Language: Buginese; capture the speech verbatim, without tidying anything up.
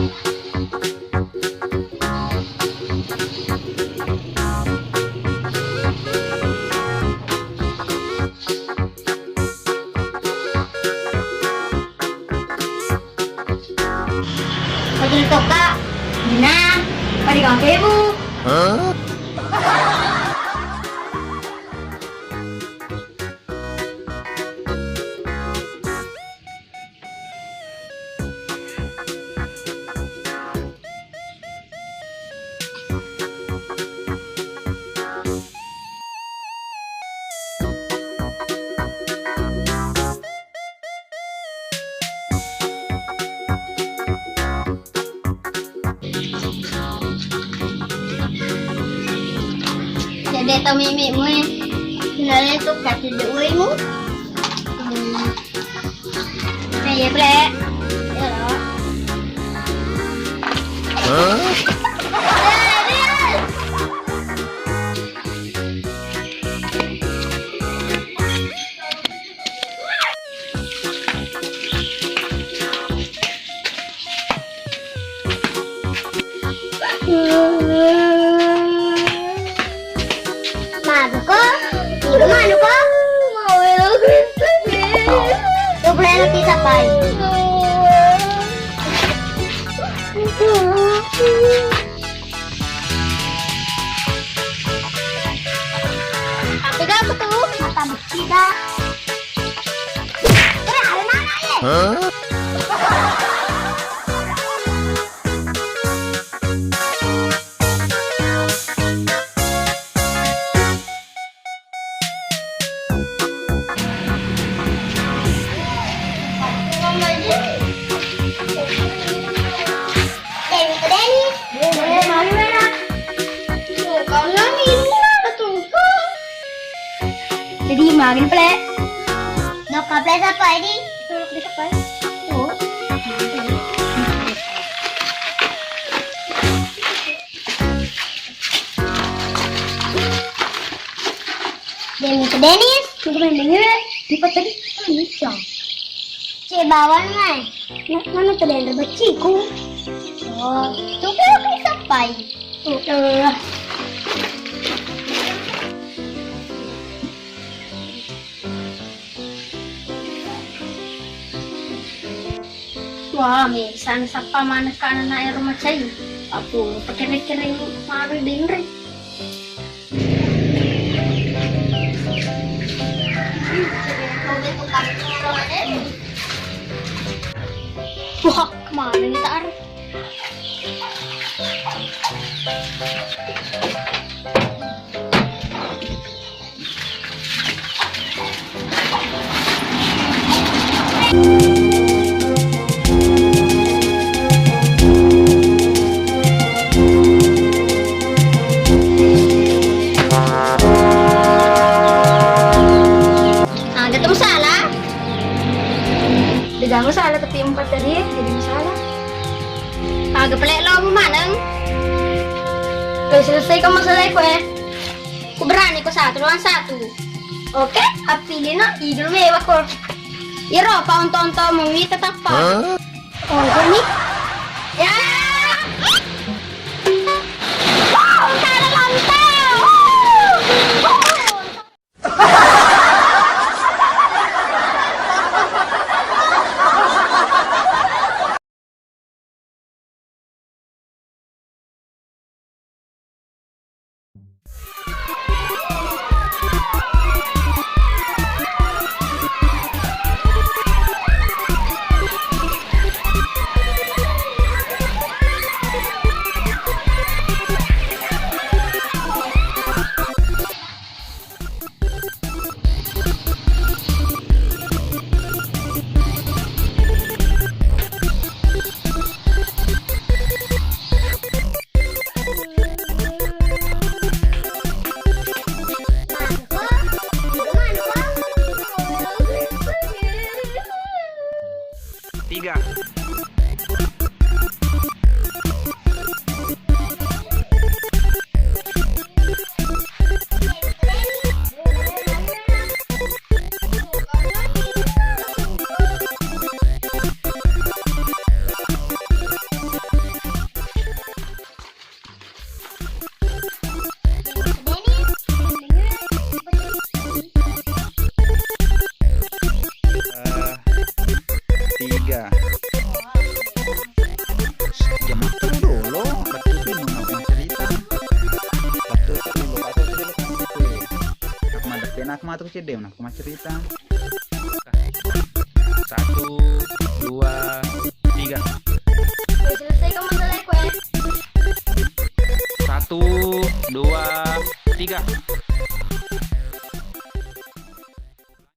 Pajul tokka, Dina, pada kampemu. Jadi tau mimikmu e. Kenalin tuh kaki dua mu. Hmm. Nah, iya, Bre. Iya, loh. Hah? Maga ko? Ibu manu ko? Mau elo Kristen. Tuh, boleh nanti sapai. Tapi gak aku tuh, mata besi dah. Eh, ada mana ya? Hah? Jadi, magen pale. Nokka pale sapai di. Tolok di sapai. Oh. Denis, Denis. Tunggu main dengar. Di tadi kan bisa. Cek bawang mai. Nak mana tadi ada beciku? Oh, tuh kan sapai. Tuh. Wah, me, sang sappa maneng ka anana ero macai. Aku pakere-kere maru denre. Wah, kemana nih tar? Aga tu masalah? De'ga masalah, tapi empat tadi jadi masalah. Aga pale lo mu maneng? Eh, selesaikan masalah ku eh. Ku berani ko satu lawan satu. Oke, appilino idul mewah ko. Iro pa onto-onto mu wita tappa. Hah? Oh, ini. Ya. Wow, salah lantai. Wow. Wow. Matu cedde, nah, aku mau cerita. Satu, dua, tiga. Oke, selesai kamu masalah kue. Satu, dua, tiga.